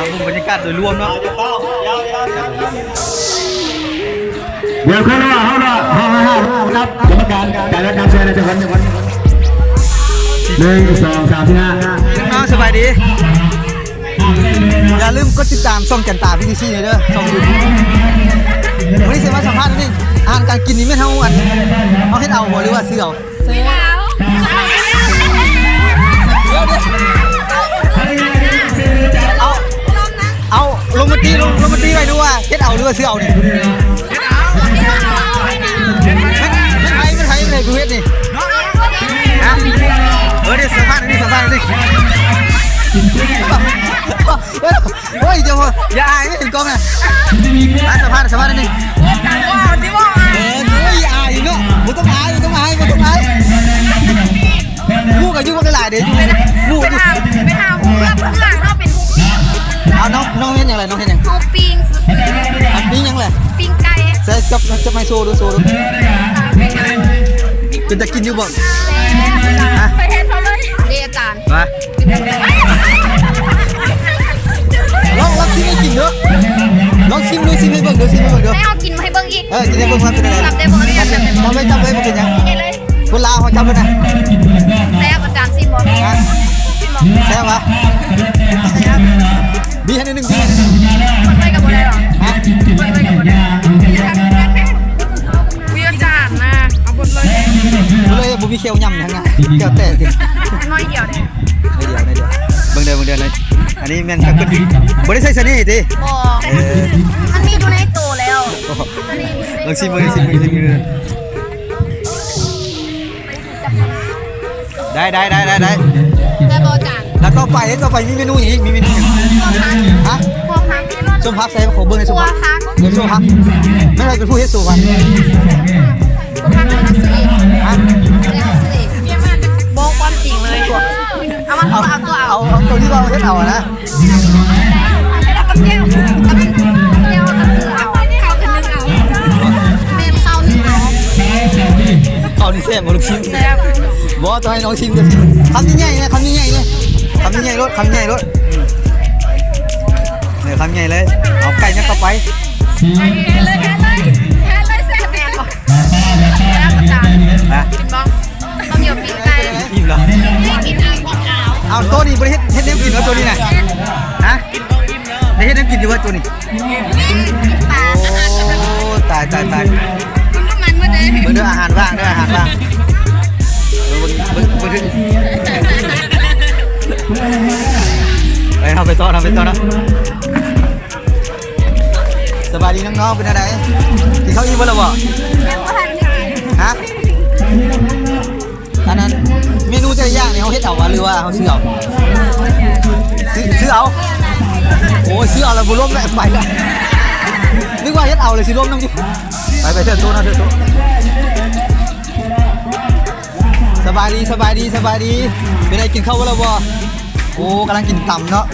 ເບິ່ງບັນຍາກາດໂດຍລວມເນາະ. ດຽວເຂົາເນາະ ເຮົາເນາະ ເຮົາ ເຮົາ ເຮົານັບກຳມະການ ການນັບຊ່ອຍນະ ຈັກຄົນ ຈັກຄົນ. ໜຶ່ງ ສອງ ສາມ ສີ່ ຫ້າ. ນ້ອງໆ ສະບາຍດີ. ຢ່າລືມກົດຕິດຕາມຊ່ອງຈັນຕາ ພີ ທີ ທີ ເດີ ຊ່ອງຢູທູບ. ມື້ນີ້ຊິມາສຳພາດໜຶ່ງ ອາຫານການກິນນີ້ແມ່ນເຮົາ ອັນ ເຮົາເຮັດເອົາບໍ່ ຫຼືວ່າຊື້ເອົາ? ຊື້ເອົາ. ດຽວ ດຽວ ເອົາ ເອົາລົງມະຕິ ລົງ ລົງມະຕິໄວ້ດູວ່າເຮັດເອົາ ຫຼືວ່າຊື້ເອົານີ້? ແມ່ນ ແມ່ນໃຜ ແມ່ນໃຜ ແມ່ນໃຜຜູ້ເຮັດນີ້? ຮະ? ເອີ ດຽວສຳພາດນີ້ ສຳພາດນີ້. ໂອ້ຍ ເຈົ້າ ຢ່າອາຍ ເຫັນກ້ອງນະ. ມາສຳພາດ ສຳພາດໜຶ່ງ. ເອີ ໂອ້ຍ ອາຍເນາະ. ບໍ່ຕ້ອງອາຍ ບໍ່ຕ້ອງອາຍ ບໍ່ຕ້ອງອາຍ. ໝູ່ກໍຢູ່ບັກຫຼາຍເດ້ ໝູ່ ໄປຫາ ໄປຫາຮູ້ເລື່ອງ ເຮົາເປັນຜູ້ ເອົາ ນ້ອງ ນ້ອງເຮັດຫຍັງລະ? ນ້ອງເຮັດຫຍັງ? ເຮົາປີ້ງຊື່ໆ. ອັນປີ້ງຫຍັງລະ? ປີ້ງໄກ່. ໃສ່ ຈັບ ຈັບໄມ້ໂຊດູ ໂຊດູ. ເປັນຕາກິນຢູ່ບໍ່? ແຊບ. ຮະ? ເຄີຍເຮັດເຂົາເລີຍ ເດ ອາຈານ. ມາ ລອງ ລອງຊິມໃຫ້ກິນເດີ ລອງຊິມດູ ຊິມໃຫ້ເບິ່ງເດີ ຊິມໃຫ້ເບິ່ງເດີ. ໃຫ້ເຮົາກິນໃຫ້ເບິ່ງອີກ. ເອີ ກິນໃຫ້ເບິ່ງວ່າເປັນຈັ່ງໃດ. ຈັບໄດ້ບໍ່? ຈັບໄວ້ ຈັບໄວ້ ບໍ່ເປັນຫຍັງ. ຄົນລາວເຮົາຈັບເລີຍນະ. ແຊບ ອາຈານ ຊິມບໍ່? ຮະ? ຊິມບໍ່? ແຊບຫວາ? ບີໃຫ້ໜ້ອຍໜຶ່ງ ບີ. ເປີດໄວ້ກໍບໍ່ໄດ້ຫວາ? ຮະ? ເປີດໄວ້ກໍບໍ່ໄດ້. ອຸ້ຍ ອາຈານນະ ເອົາເບິດເລີຍ. ເລີຍ ບໍ່ມີແຂ້ວຫຍ້ຳຫຍັງນະ ແຂ້ວແຕກ. ໜ້ອຍດຽວເດ້ ໜ້ອຍດຽວ ໜ້ອຍດຽວ. ເບິ່ງເດີ ເບິ່ງເດີ ອັນນີ້ແມ່ນ ບໍ່ໄດ້ໃສ່ສະເໜ່ຕິ? ບໍ່. ເອີ ມັນມີຢູ່ໃນໂຕແລ້ວ. ລອງຊິມເບິ່ງ ຊິມເບິ່ງ ຊິມເບິ່ງ. ໄດ້ ໄດ້ ໄດ້ ໄດ້ ໄດ້. ແຊບບໍ່ອາຈານ? ແລ້ວຕໍ່ໄປ ຕໍ່ໄປມີເມນູຫຍັງອີກ? ມີເມນູຫຍັງ? ຫະ? ສົມພັກໃສ່ ຂໍເບິ່ງໃນສົມພັກ. ເບິ່ງສົມພັກ. ແມ່ນໃຜເປັນຜູ້ເຮັດສົມພັກ? ບອກຄວາມຈິງເລີຍ. ເອົາມາ ເອົາ ເອົາຕົວ ເອົາ ເອົາຕົວທີ່ວ່າເຮັດເອົານະ. ເຂົ້ານີ້ແຊບບໍ່ລູກຊິ້ນ? ແຊບ. ບໍ່ ຕ້ອງໃຫ້ນ້ອງຊິມເດີ. ຄຳໃຫຍ່ໆ ນະ ຄຳໃຫຍ່ໆ ເລີຍ. ຄຳໃຫຍ່ໆໂລດ ຄຳໃຫຍ່ໂລດ. ເອີ ຄຳໃຫຍ່ເລີຍ. ເອົາໄກ່ຍັດເຂົ້າໄປ. ແຊບ ແຊບ. ກິນບໍ່? ເຂົ້າໜຽວປີ້ງໄກ່. ອີ່ມແລ້ວ. ເອົາ ໂຕນີ້ບໍ່ໄດ້ເຮັດ ເຮັດແນວກິນບໍ່ ໂຕນີ້ນະ? ຮະ? ໄດ້ເຮັດແນວກິນຢູ່ບໍ່ ໂຕນີ້? ໂອ້ ຕາຍ ຕາຍ ຕາຍ. ເບິ່ງເດີ ອາຫານວ່າງເດີ ອາຫານວ່າງ. ເບິ່ງ ເບິ່ງ ເບິ່ງ. ໄປ ເຮົາໄປຕໍ່ ເຮົາໄປຕໍ່ເນາະ. ສະບາຍດີນ້ອງໆ ເປັນຈັ່ງໃດ? ກິນເຂົ້າອີ່ມແລ້ວບໍ່? ຍັງບໍ່ທັນໄດ້ກິນ. ຮະ? ອັນນັ້ນ ເມນູແຕ່ລະຢ່າງນີ້ເຮົາເຮັດເອົາຫວາ ຫຼືວ່າເຮົາຊື້ເອົາ? ຊື້ ຊື້ເອົາ. ໂອ້ຍ ຊື້ເອົາແລ້ວບໍ່ລົມແລ້ວ ໄປລະ. ນຶກວ່າເຮັດເອົາແລ້ວຊິລົມນຳຢູ່. ໄປ ໄປ ເຊີນໂຕະເນາະ ເຊີນໂຕະ. ສະບາຍດີ ສະບາຍດີ ສະບາຍດີ. ເປັນໃດ ກິນເຂົ້າແລ້ວບໍ່? ໂອ້ ກຳລັງກິນຕຳເນາະ.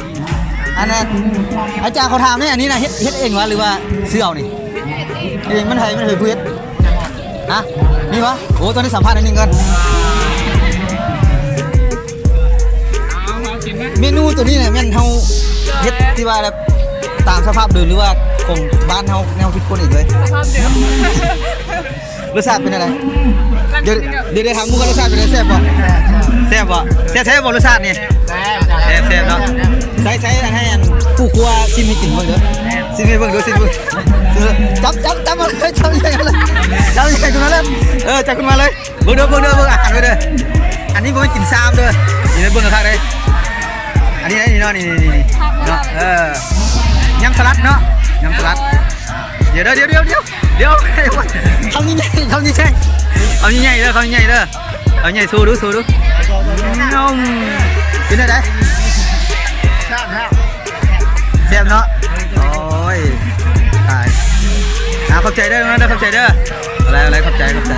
ອັນນັ້ນ ອາຈານ ຂໍຖາມແດ່ ອັນນີ້ນະ ເຮັດ ເຮັດເອງຫວາ ຫຼືວ່າຊື້ເອົານີ້? ເຮັດເອງ. ມັນໃຜ ມັນໃຜຜູ້ເຮັດ? ຮະ? ນີ້ຫວາ? ໂອ້ ຕອນນີ້ສຳພາດໜ້ອຍໜຶ່ງກ່ອນ. ເມນູໂຕນີ້ນະ ແມ່ນເຮົາເຮັດທີ່ວ່າແບບຕາມສະພາບເດີມ ຫຼືວ່າຂອງບ້ານເຮົາແນວຄິດຄົ້ນເອງເລີຍ? ສະພາບເດີມ. ລົດຊາດເປັນຈັ່ງໃດ? ດຽວ ດຽວ ດຽວຖາມໝູ່ກ່ອນ ລົດຊາດເປັນຈັ່ງໃດ? ແຊບບໍ່? ແຊບບໍ່? ແຊບແທ້ບໍ່ລົດຊາດນີ້? ແຊບ ແຊບເນາະ. ໃສ່ ໃສ່ອັນໃຫ້ອັນຜູ້ຄົວຊິມໃຫ້ກິນເບິ່ງເດີ. ຊິມໃຫ້ເບິ່ງເດີ ຊິມເບິ່ງ. ເອີ ຈັບ ຈັບ ຈັບມາເລີຍ ຈັບໃຫຍ່ມາເລີຍ ຈັບໃຫຍ່ຂຶ້ນມາເລີຍ. ເອີ ຈັບຂຶ້ນມາເລີຍ. ເບິ່ງເດີ ເບິ່ງເດີ ເບິ່ງອາຫານເດີ. ອັນນີ້ບໍ່ແມ່ນກິນຊາມເດີ. ນີ້ເບິ່ງຄັກເດ້. ອັນນີ້ ນີ້ເນາະ ນີ້ ນີ້ ນີ້ເນາະ. ເອີ ຍຳສະຫຼັດເນາະ ຍຳສະຫຼັດ. ດຽວ ດຽວ ດຽວ ດຽວ ດຽວ ຄຳໃຫຍ່ໆ ຄຳໃຫຍ່ໆ ຄຳໃຫຍ່ໆເດີ ຄຳໃຫຍ່ໆເດີ. ເອົາໃຫຍ່ໂຊດູ ໂຊດູ. ຍຳ ເປັນຈັ່ງໃດ? ແຊບເນາະ. ໂອ້ຍ ຕາຍ. ອ່າ ຂອບໃຈເດີ ຂອບໃຈເດີ. ເອົາຫຼາຍ ເອົາຫຼາຍ ຂອບໃຈ ຂອບໃຈ.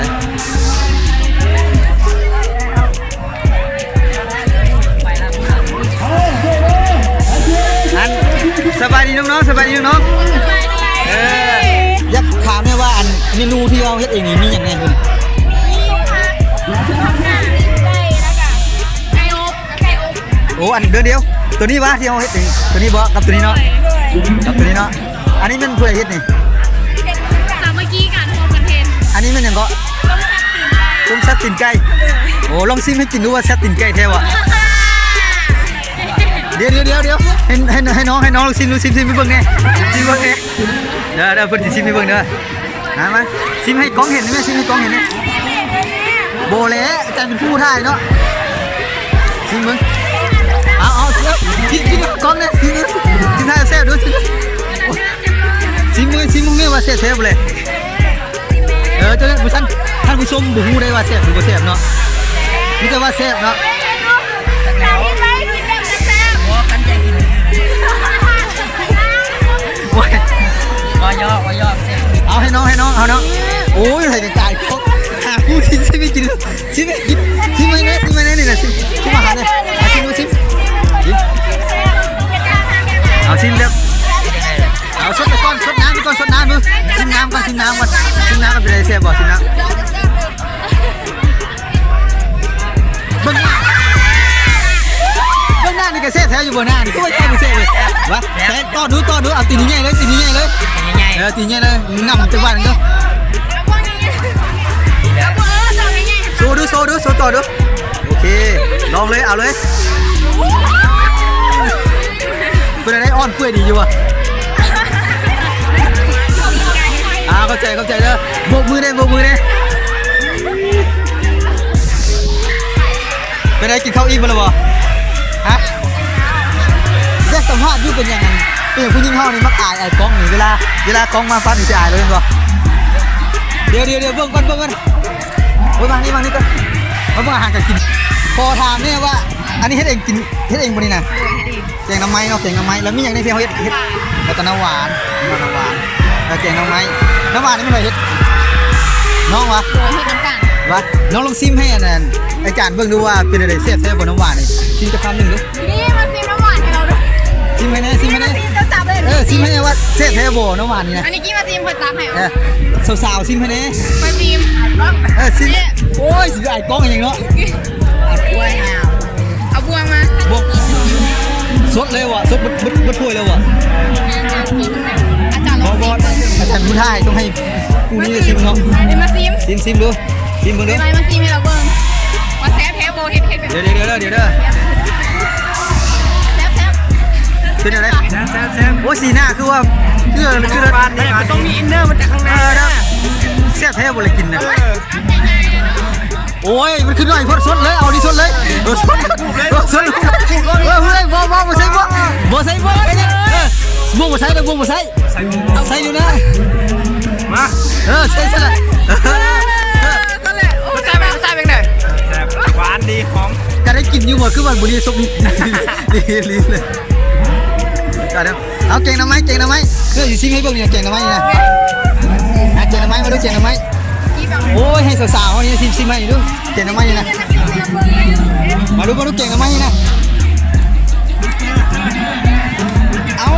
ອັນ ສະບາຍດີນ້ອງໆ ສະບາຍດີນ້ອງໆ. ເອີ ຢາກຖາມແດ່ວ່າ ອັນ ເມນູທີ່ເຮົາເຮັດເອງນີ້ມີຫຍັງແດ່? ໂອ້ ອັນເດີດຽວ ໂຕນີ້ຫວາທີ່ເຮົາເຮັດນີ້ ໂຕນີ້ບໍ່ ກັບໂຕນີ້ເນາະ ກັບໂຕນີ້ເນາະ. ອັນນີ້ແມ່ນຜູ້ໃດເຮັດນີ້? ສາມັກຄີການຮ່ວມກັນເຮັດ. ອັນນີ້ແມ່ນຫຍັງເກາະ? ຕົ້ມແຊບຕີນໄກ່. ໂອ້ ລອງຊີມໃຫ້ກິນດູວ່າແຊບຕີນໄກ່ແທ້ບໍ່? ດຽວໆໆ ໃຫ້ ໃຫ້ ໃຫ້ນ້ອງ ໃຫ້ນ້ອງລອງຊີມດູ ຊີມ ຊີມໃຫ້ເບິ່ງແດ່ ຊີມເບິ່ງແດ່. ເດີໆ ເພິ່ນຊິຊີມໃຫ້ເບິ່ງເດີ. ມາ ມາ ຊີມໃຫ້ກ້ອງເຫັນແດ່ ຊີມໃຫ້ກ້ອງເຫັນແດ່. ບໍ່ແຫຼະ ອາຈານເປັນຜູ້ຖ່າຍເນາະ. ຊີມເບິ່ງ ເອົາ ເອົາ ກິນ ກິນກ້ອງແດ່ ຊີມເບິ່ງ ຊິຖ່າຍແຊບດູ ຊີມເບິ່ງ ຊີມເບິ່ງແດ່ວ່າແຊບແທ້ບໍ່ແຫຼະ. ເອີ ຈັ່ງນັ້ນ ບໍ່ຊັ້ນ ທ່ານຜູ້ຊົມບໍ່ຮູ້ໄດ້ວ່າແຊບຫຼືບໍ່ແຊບເນາະ ມີແຕ່ວ່າແຊບເນາະ. ໂອ້ຍ ບໍ່ຢອກ ບໍ່ຢອກ ເອົາໃຫ້ນ້ອງ ໃຫ້ນ້ອງ ເອົານ້ອງ. ໂອ້ຍ ໃສ່ກາຍ ຫາຜູ້ທີ່ຊິໄປກິນ ຊິໄປກິນ ຊິມາແນ່ ຊິມາແນ່ນີ້ນະ ຊິມ ຊິມອາຫານແນ່. ເອົາຊິມດູ ຊິມ ຊິມ ເອົາຊິມເດີ. ເອົາ ຊົດໄປກ່ອນ ຊົດນ້ຳໄປກ່ອນ ຊົດນ້ຳເບິ່ງ ຊິມນ້ຳກ່ອນ ຊິມນ້ຳກ່ອນ ຊິມນ້ຳກ່ອນ ເປັນໃດ ແຊບບໍ່? ຊິມນ້ຳ ເບິ່ງໜ້າ ເບິ່ງໜ້ານີ້ກະແຊບແທ້ຢູ່ບໍ່? ໜ້ານີ້ຄືວ່າແຊບບໍ່ແຊບເລີຍຫວາ? ແຊບ ຕໍ່ດູ ຕໍ່ດູ ເອົາຕີນໃຫຍ່ເລີຍ ຕີນໃຫຍ່ເລີຍ ເອີ ຕີນໃຫຍ່ເລີຍ ງຳຈັກບາດໜຶ່ງເດີ. ໂຊດູ ໂຊດູ ໂຊຕໍ່ດູ. ໂອເຄ ລອງເລີຍ ເອົາເລີຍ. ເປັນຈັ່ງໃດ ອ່ອນເປື່ອຍດີຢູ່ບໍ່? ອ່າ ເຂົ້າໃຈ ເຂົ້າໃຈເດີ. ໂບກມືແດ່ ໂບກມືແດ່. ເປັນໃດ ກິນເຂົ້າອີ່ມແລ້ວບໍ່? ຮະ ຢາກສຳພາດຢູ່ ເປັນຫຍັງ ເປັນຫຍັງຜູ້ຍິງເຮົານີ້ມັກອາຍ ອາຍກ້ອງນີ້ ເວລາ ເວລາກ້ອງມາປັບນີ້ຊິອາຍເລີຍແມ່ນບໍ່? ດຽວໆໆ ເບິ່ງກ່ອນ ເບິ່ງກ່ອນ. ໂອ້ຍ ວາງນີ້ ວາງນີ້ກ່ອນ ມາເບິ່ງອາຫານການກິນ. ຂໍຖາມແດ່ວ່າ ອັນນີ້ເຮັດເອງກິນ ເຮັດເອງບໍ່ນີ້ນະ? ແກງໜໍ່ໄມ້ເນາະ ແກງໜໍ່ໄມ້ ແລ້ວມີຫຍັງແດ່ທີ່ເຮົາເຮັດ? ເຮັດ ແລ້ວກໍນ້ຳຫວານ ນ້ຳຫວານ ແລ້ວແກງໜໍ່ໄມ້. ນ້ຳຫວານນີ້ແມ່ນໃຜເຮັດ? ນ້ອງຫວາ? ໂດຍ ເຮັດນຳກັນ. ຫວາ? ນ້ອງລອງຊີມໃຫ້ອັນນັ້ນ ອາຈານເບິ່ງດູວ່າເປັນຈັ່ງໃດ ແຊບແທ້ບໍ່ນ້ຳຫວານນີ້? ຊີມຈັກຄຳໜຶ່ງດູ. ນີ້ມາຊີມນ້ຳຫວານໃຫ້ເຮົາດູ. ຊີມໃຫ້ແດ່ ຊີມໃຫ້ແດ່. ເອີ ຊີມໃຫ້ແດ່ວ່າແຊບແທ້ບໍ່ນ້ຳຫວານນີ້ນະ? ອັນນີ້ກິນມາຊີມ ຂ້ອຍຕັກໃຫ້. ເອີ ສາວໆ ຊີມໃຫ້ແດ່. ມາຊີມ ເອີ ຊີມ. ໂອ້ຍ ຊິອາຍກ້ອງຫຍັງເນາະ. ເອົາຖ້ວຍ ເອົາບ່ວງມາ. ບ່ວງ ສົດເລີຍຫວາ? ສົດເບິດ ເບິດ ເບິດຖ້ວຍເລີຍຫວາ? ອາຈານລອງຊີມ. ອາຈານຜູ້ຖ່າຍຕ້ອງໃຫ້ຜູ້ນີ້ຊີມເນາະ. ມາຊີມ ຊີມ ຊີມດູ ຊີມເບິ່ງດູ. ໄປໆ ມາຊີມໃຫ້ລາວເບິ່ງວ່າແຊບແທ້ບໍ່. ເຮັດ ເຮັດແບບ ດຽວໆໆ ດຽວໆ ແຊບໆ ເປັນຈັ່ງໃດ? ແຊບໆ ໂອ້ຍ ສີໜ້າຄືວ່າ ຄື ຄື ຕ້ອງມີອິນເນີມາຈາກຂ້າງໃນ. ເອີ ນະ ແຊບແທ້ບໍ່ລະກິນນະ. ເອີ ໂອ້ຍ ມັນຄືໜ້ອຍໂພດ ສົດເລີຍ ເອົານີ້ສົດເລີຍ ເອີ ສົດ ເອີ ສົດ ເອີ ເຮີ້ຍ ບໍ່ ບໍ່ ບໍ່ໃສ່ ບໍ່ ບໍ່ໃສ່ ບໍ່ ເອີ ບໍ່ ບໍ່ໃສ່ເດີ ບໍ່ ບໍ່ໃສ່ ໃສ່ຢູ່ນະ ມາ ເອີ ໃສ່ ໃສ່ລະ ເອີ ນັ້ນແຫຼະ ໂອ້ຍ ແຊບ ແຊບຈັ່ງໃດ ແຊບ ຫວານດີ ຫອມ ກະໄດ້ກິນຢູ່ບໍ່ ຄືວ່າບໍ່ດີ ສົບດີ ດີ ດີເລີຍ ເອົາແກງໜໍ່ໄມ້ ແກງໜໍ່ໄມ້ ເອີ ຊິຊີມໃຫ້ເບິ່ງນີ້ ແກງໜໍ່ໄມ້ນີ້ນະ ອ່ະ ແກງໜໍ່ໄມ້ ມາດູ ແກງໜໍ່ໄມ້ ໂອ້ຍ ໃຫ້ສາວໆ ເຮົານີ້ຊີມ ຊີມໃຫ້ດູ ແກງໜໍ່ໄມ້ນີ້ນະ ມາດູ ມາດູ ແກງໜໍ່ໄມ້ນີ້ນະ ເອົ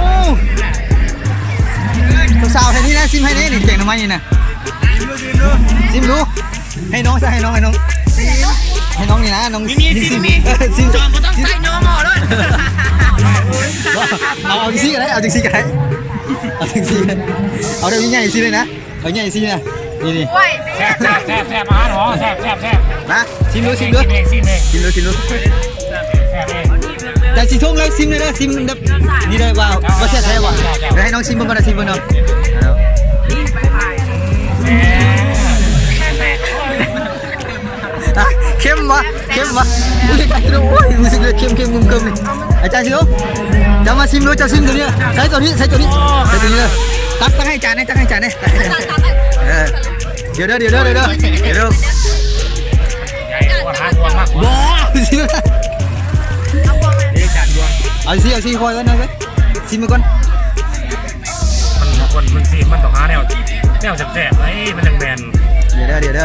າ ສາວໆ ໃຫ້ນີ້ນະ ຊີມໃຫ້ແດ່ນີ້ ແກງໜໍ່ໄມ້ນີ້ນະ ຊີມດູ ໃຫ້ນ້ອງຊະ ໃຫ້ນ້ອງ ໃຫ້ນ້ອງ ໃຫ້ນ້ອງນີ້ນະ ນ້ອງ ມີ ມີ ຊີມ ຊີມ ເອີ ຊີມ ບໍ່ຕ້ອງໃສ່ນົມ ເອົາເລີຍ ເອົາ ເອົາຈັ່ງຊີ້ກະໄດ້ ເອົາຈັ່ງຊີ້ກະໄດ້ ເອົາຈັ່ງຊີ້ ເອົາແບບໃຫຍ່ໆ ຊີ້ເລີຍນະ ເອົາໃຫຍ່ຊີ້ນະ ນີ້ໆ ໂອ້ຍ ແຊບ ແຊບ ແຊບ ອາຫານຫອມ ແຊບ ແຊບ ແຊບ ມາ ຊີມດູ ຊີມດູ ຊີມເອງ ຊີມເອງ ຊີມດູ ຊີມດູ ແຊບ ແຊບ ແຊບ ແຊບ ແຕ່ຊິທົງແລ້ວ ຊີມເລີຍເດີ ຊີມແບບນີ້ເລີຍວ່າ ວ່າແຊບແທ້ບໍ່ ດຽວໃຫ້ນ້ອງຊີມເບິ່ງກ່ອນນະ ຊີມເບິ່ງເນາະ ອ່ະ ເຄັມບໍ່ ເຄັມບໍ່ ໂອ້ຍ ໂອ້ຍ ຮູ້ສຶກເລີຍເຄັມໆ ເຄີມໆ ນີ້ ອາຈານຊິໂລ ເຈົ້າມາຊີມດູ ເຈົ້າຊີມໂຕນີ້ ໃສ່ໂຕນີ້ ໃສ່ໂຕນີ້ ໃສ່ໂຕນີ້ເດີ ຕັກ ຕັກໃຫ້ອາຈານແດ່ ຕັກໃຫ້ອາຈານແດ່ ເອີ ດຽວເດີ ດຽວເດີ ດຽວເດີ ດຽວເດີ ບໍ່ ເອົາຊິ ເອົາຊິ ຄ່ອຍກ່ອນ ເອົາຊິ ຊີມເບິ່ງກ່ອນ ມັນ ມັນ ມັນຊີມ ມັນຕ້ອງຫາແນວ ແນວແຊບໆ ໄອ້ ມັນຈັ່ງແມ່ນ ດຽວເດີ ດຽວເດີ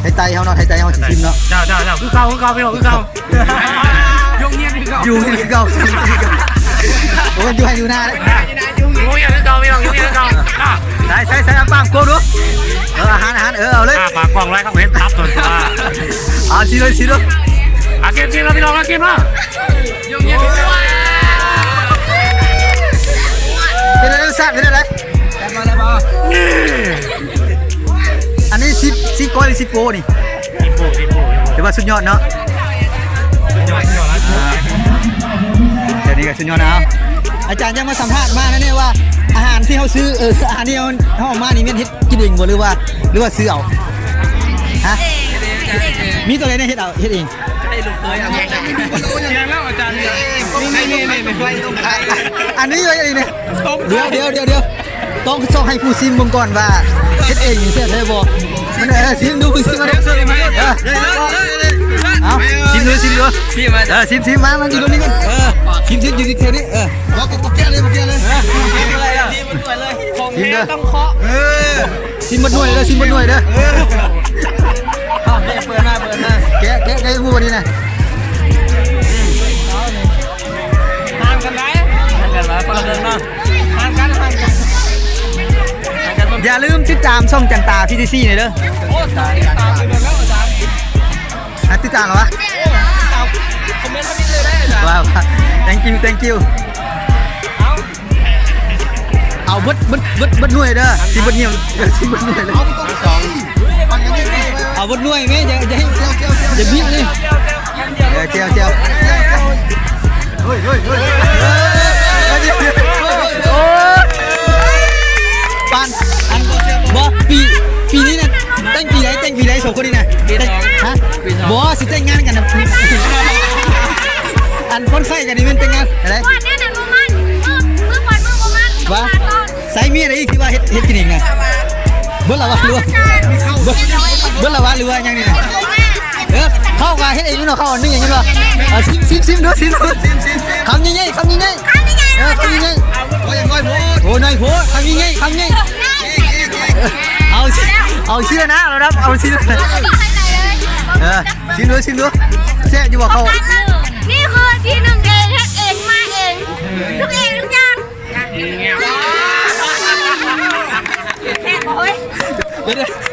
ໄທໃຕ້ເຮົາເນາະ ໄທໃຕ້ເຮົາຊິຊີມເນາະ ເຈົ້າ ເຈົ້າ ເຈົ້າ ຄືເກົ່າ ຄືເກົ່າ ພີ່ນ້ອງ ຄືເກົ່າ ຢູ່ໂຮງຮຽນຄືເກົ່າ ຢູ່ໂຮງຮຽນຄືເກົ່າ ໂອ້ຍ ຢູ່ໄຮ່ຢູ່ນາເດ້ ຢູ່ໂຮງຮຽນຄືເກົ່າ ພີ່ນ້ອງ ຢູ່ໂຮງຮຽນຄືເກົ່າ ໃສ່ ໃສ່ ໃສ່ ອ້າປາກກວ້າງດູ ເອີ ອາຫານ ອາຫານ ເອີ ເອົາເລີຍ ອ້າປາກກວ້າງໄວ້ ເຂົາເຫັນຕັບໂດນຕົວ ເອົາ ຊີມເລີຍ ຊີມເລີຍ ອ່ະ ກິນ ກິນ ພີ່ນ້ອງ ກິນ ມາ ຢູ່ໂຮງຮຽນຄືເກົ່າ ໂກນີ້ ເຫັນບໍ່ ເຫັນບໍ່ ຖືວ່າສຸດຍອດເນາະ ສຸດຍອດ ສຸດຍອດ ອ່າ ແບບນີ້ກໍສຸດຍອດນະ. ເອົາ ອາຈານຍັງມາສຳພາດມາແນວນີ້ວ່າ ອາຫານທີ່ເຮົາຊື້ ເອີ ອາຫານທີ່ເຮົາ ເຮົາເອົາມານີ້ແມ່ນເຮັດກິນເອງບໍ່ ຫຼືວ່າ ຫຼືວ່າຊື້ເອົາ? ຮະ ມີຕົວໃດແດ່ເຮັດເອົາ ເຮັດເອງ? ໃຫ້ລູກເຂີຍເອົາ ແລ້ວອາຈານ ນີ້ ນີ້ ນີ້ ອັນນີ້ເລີຍ ອັນນີ້ນີ້ ດຽວ ດຽວ ດຽວ ດຽວ ຕ້ອງ ຕ້ອງໃຫ້ຜູ້ຊິມເບິ່ງກ່ອນວ່າເຮັດເອງນີ້ແຊບແທ້ບໍ່? ມັນ ເອີ ຊິມດູ ຊິມມາດູ ເອີ ເອົາ ຊິມດູ ຊິມດູ ຊິມມາ ເອີ ຊິມ ຊິມ ຢູ່ທີ່ແຖວນີ້ ເອີ ບໍ່ ບໍ່ແກະເລີຍ ບໍ່ແກະເລີຍ ຊິມເດີ ຂອງແທ້ຕ້ອງເຄາະ ເອີ ຊິມເບິດໜ່ວຍເດີ ຊິມເບິດໜ່ວຍເດີ ເອີ ເປີດມາ ເປີດມາ ແກະ ແກະ ແກະໝູ່ນີ້ນະ ຫ່າງກັນໄດ໋ ຫ່າງກັນ ຄົນລະເດີ່ນເນາະ ຫ່າງກັນ ຫ່າງກັນ ຢ່າລືມຕິດຕາມຊ່ອງຈັນຕາ ພີທີຊີ ນີ້ເດີ ໂອ້ ຕິດຕາມຢູ່ໂດນແລ້ວອາຈານ ອ່ະ ຕິດຕາມແລ້ວວະ ຕິດຕາມ ຄອມເມັນທຳອິດເລີຍໄດ໋ອາຈານ ວ້າວ thank you thank you ເອົາ ເອົາເບິດ ເບິດ ເບິດ ເບິດໜ່ວຍເດີ ຊິເບິດໜ່ວຍ ເອີ ຊິເບິດໜ່ວຍເລີຍ ເອົາເບິດໜ່ວຍແມ່ ຢ່າ ຢ່າໃຫ້ ຢ່າບິດເລີຍ ເອີ ແຈ່ວ ແຈ່ວ ໂອ້ຍ ໂອ້ຍ ໂອ້ຍ ໂອ້ຍ ປານ ອັນ ບໍ່ ປີ ປີນີ້ນະ ແຕ່ງປີໃດ ແຕ່ງປີໃດ ສອງຄົນນີ້ນະ ແຕ່ງ ຮະ ບໍ່ ຊິແຕ່ງງານກັນນະ ອັນຄົນໄຂ້ກັນນີ້ແມ່ນແຕ່ງງານໃດ ກ່ອນແນ່ນະ ບໍ່ໝັ້ນ ມື້ ມື້ກ່ອນມື້ບໍ່ໝັ້ນ ວ່າ ໃສເມຍໃດອີກທີ່ວ່າເຮັດ ເຮັດກິນເອງນະ ເບິດລະວະ ຫຼືວ່າ ເບິດ ເບິດລະວະ ຫຼືວ່າຫຍັງນີ້ນະ ເອີ ເຂົ້າກະເຮັດເອງຢູ່ເນາະ ເຂົ້າໜຶ້ງເອງຢູ່ເນາະ ເອົາ ຊິມ ຊິມ ຊິມດູ ຊິມດູ ຄຳໃຫຍ່ໆ ຄຳໃຫຍ່ໆ ເອີ ຄຳໃຫຍ່ໆ ໂອ້ຍ ນ້ອຍໂພດ ໂອ້ຍ ນ້ອຍໂພດ ຄຳໃຫຍ່ໆ ຄຳໃຫຍ່ ເອົາຊິ ເອົາຊິລະນະ ລະດັບ ເອົາຊິລະນະ ເອີ ຊິມດູ ຊິມດູ ແຊບຢູ່ບໍ່ເຂົ້າ ນີ້ຄືທີ່ໜຶ້ງເອງ ເຮັດເອງ ມາເອງ ທຸກເອງທຸກຢ່າງ ດຽວ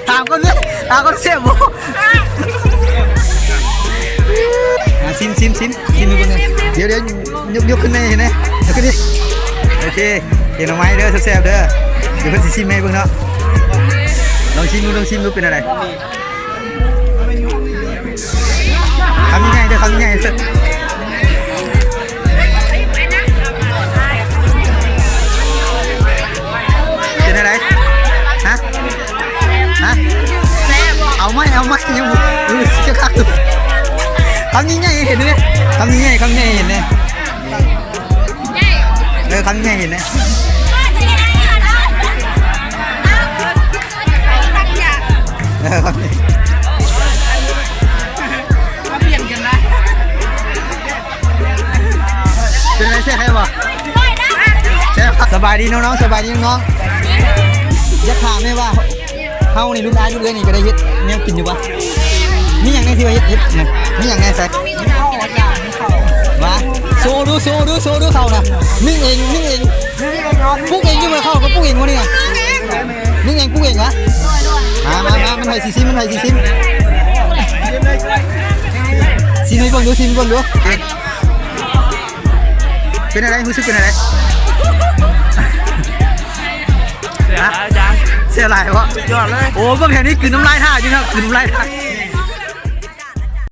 ໆ ຖາມກ່ອນເດ້ ຖາມກ່ອນແຊບບໍ່? ອ່າ ຊິມ ຊິມ ຊິມ ຊິມໃຫ້ເບິ່ງແດ່ ດຽວໆ ຍົກ ຍົກຂຶ້ນແດ່ ເຫັນແດ່ ຍົກຂຶ້ນນີ້ ໂອເຄ ແກງໜໍ່ໄມ້ເດີ ແຊບໆ ເດີ ດຽວເພິ່ນຊິຊິມໃຫ້ເບິ່ງເນາະ ລອງຊິມດູ ລອງຊິມດູ ເປັນແນວໃດ? ຄຳໃຫຍ່ໆເດີ ຄຳໃຫຍ່ໆເດີ ເປັນຈັ່ງໃດ? ຮະ? ຮະ? ເອົາໃໝ່ ເອົາໃໝ່ ຍັງບໍ່ ເອີ ຈະຄັກຢູ່ ຄຳໃຫຍ່ໆ ເຫັນເດ້ ຄຳໃຫຍ່ໆ ຄຳໃຫຍ່ໆ ເຫັນເດ້ ເອີ ຄຳໃຫຍ່ເຫັນເດ້ ເອີ ຄຳໃຫຍ່ ເປັນໄງ ແຊບບໍ່? ແຊບ. ສະບາຍດີນ້ອງໆ ສະບາຍດີນ້ອງໆ ຢາກຖາມແດ່ວ່າ ເຮົານີ້ລຸ້ນອ້າຍລຸ້ນເອື້ອຍນີ້ກໍໄດ້ເຮັດແນວກິນຢູ່ບໍ່? ມີຫຍັງແດ່ທີ່ວ່າເຮັດ ເຮັດນະ ມີຫຍັງແດ່ໃສ່ ວ່າ ໂຊດູ ໂຊດູ ໂຊດູເຂົ້ານະ ໜຶ້ງເອງ ໜຶ້ງເອງ ປຸກເອງຢູ່ບໍ່? ເຂົ້າກໍປຸກເອງບໍ່ນີ້ນະ ໜຶ້ງເອງປຸກເອງຫວາ? ມາ ມາ ມາ ມັນໃຜຊິຊິມ ມັນໃຜຊິຊິມ ຊິມໃຫ້ເບິ່ງດູ ຊິມໃຫ້ເບິ່ງດູ ເປັນຈັ່ງໃດ? ຮູ້ສຶກເປັນຈັ່ງໃດ? ແຊບຫຼາຍອາຈານ ແຊບຫຼາຍບໍ່? ສຸດຍອດເລີຍ ໂອ້ ເບິ່ງແຖວນີ້ກືນນ້ຳລາຍຖ້າຢູ່ເນາະ ກືນນ້ຳລາຍຖ້າ.